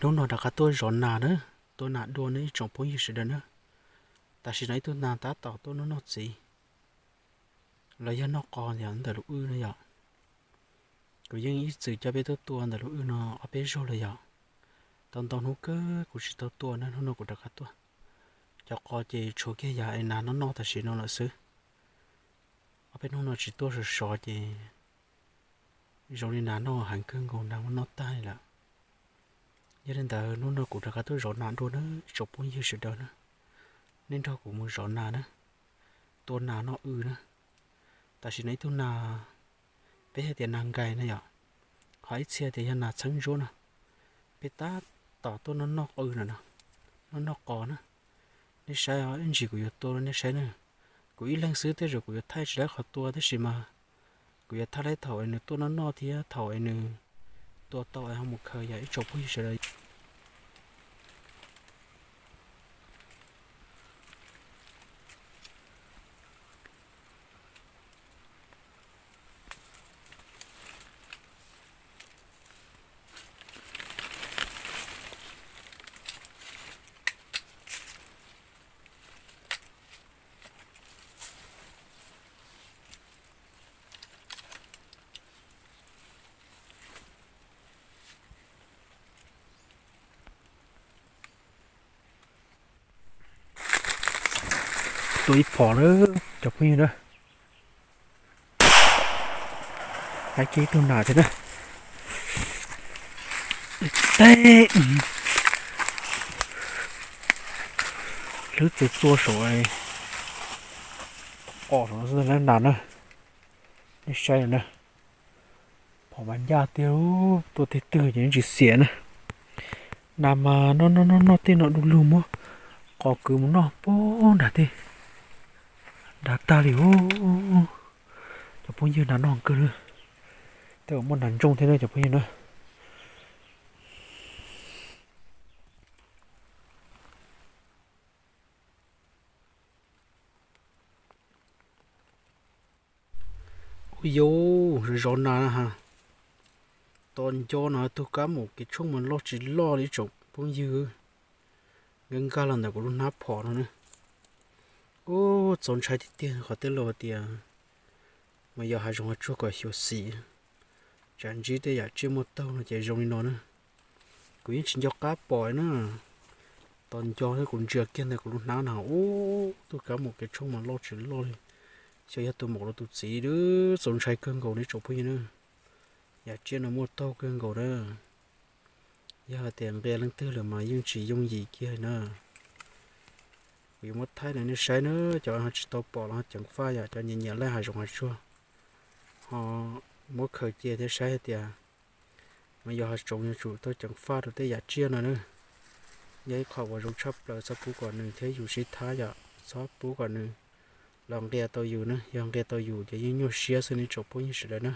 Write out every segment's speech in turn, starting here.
Hnub no rov qab tuaj zov nas na, tua nas dua na ib tsoom phooj ywg sawv daws na. Tam sim no ib tug nas tab tom tuaj noj noj txiv los yog noj qos ntawm lub wj na yom. Kuv yeej ib txwm coj peb tuaj tua ntawm lub wj no ob peb zaug lawm yom. Tau ntau hnub kawg kuv tsis tau tua na, hnub no kuv rov qab tuaj. Cov qos ces tshuav kiag yam es nas noj noj tam sim no lawm xwb. Ob peb hnub no tsis tuaj sov sov ces zoo li nas noj heev kawg nkaus, nas muab noj tag li lawm. Yog li ntawd hnub no kuv rov qab tuaj zov nas dua na ib tsoom phooj ywg sawv daws na. Nej nrog kuv mus zov nas na, tua nas noj wj na. Tam sim no ib tug nas, peb hais tias nas nkais na yom, ho ib txhia tias yog nas txheeb ntsuab no. Peb tab tom tuaj noj noj wj no, noj noj qos na. Nej saib, ib ntsis kuv yuav tua rau nej saib na. Kuv ib leeg xwb tej zaum kuv yuav thaij tsis laib qhov tua tab sis mas kuv yuav thaij laib thaum es nws tuaj noj noj thiab thaum es nws tua tau es ho mus khaws yom ib tsoom phooj ywg sawv daws. Tua ib phom lawm cov phooj ywg na. Hais kiag ib tug nas thiab na. Teb, hlwb txaus txua saum qos saum no xwb nas na. Nej saib na, phom mas ncaj tiag, tua tej twg ces tsis xiam na. Nas mas noj noj noj noj tej no du lug, muab qos kwv mus noj pog nram tej, nrad tag li. Cov phooj ywg, nas noj kawg na, tej uas muaj nas ntsooj thiab na cov phooj ywg na. Ua yus zov zov nas na ha, tos nco no tug kab mus kev tshooj mas loj tsis loj li ib tsoom phooj ywg, nkag nkag los ntawm kuv lub hnab phom no na. Ub, txaus ntshai tiag tiag qhov tej laus hais tias mas yog hav zoov hav tsuag kom xyuam xim, tsam ntsib tej yam tsiaj muaj taug no ces zoo li no na. Kuv yeej tsis nco qab pom na, tos nco thiab kuv ntsia kiag ntawm kuv lub hnab no ub, tug kab mus kev tshooj mas loj tsis loj li, xyov yog tus maum los tus txiv, txaus ntshai kawg nkaus li tsoom phooj ywg na. Yam tsiaj no muaj taug kawg nkaus na. Yog hais tias nqia leej twg lawm mas yeej tsis yooj yim kiag li na. Kuv yuav muab thaij rau nej saib na, cov ho tsis tau pom los ho ceev faj yom, cov nyiam nyiam laij hav zoov hav tsuag ho muab khaws cia thiab saib hais tias mas yog hav zoov yuav tsum tau ceev faj rau tej yam tsiaj no na. Yog ib qho uas zoo tshaj plaws, txhob pub kom nws thiab yus sib thab yom, txhob pub kom nws los nqia tau yus na, yog nqia tau yus ces yeej nyuaj siab xwb ne tsoom phooj ywg sawv daws na.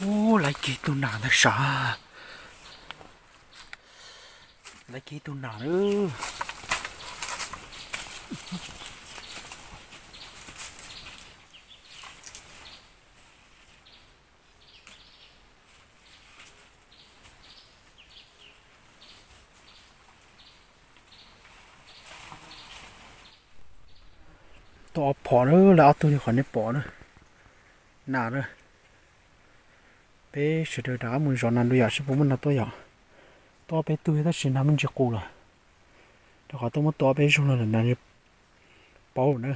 Ub, laiv kiag tug nam ntag sav. Laiv kiag tug nam lawm. Tuaj ob phom na, lawv ob tug li qhov nej pom na. Nam na. Peb sawv daws rov qab mus zov nas dua yom, seb puas muaj nas tuaj yom. Tuaj ob peb tug tab sis nas muaj ntsis qus lawm. Rau qhov tuaj muab tua ob peb zaug no lawm nas paub na.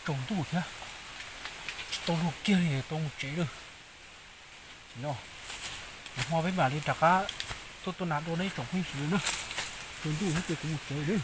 Tsaus ntuj thiab, tsis tau luag kiag li, tau mus tsev lawm. Nag hmo peb mam li rov qab tuaj tua nas dua na ib tsoom phooj ywg sawv daws na. Tsaus ntuj thiab ces kuv mus tsev lawm.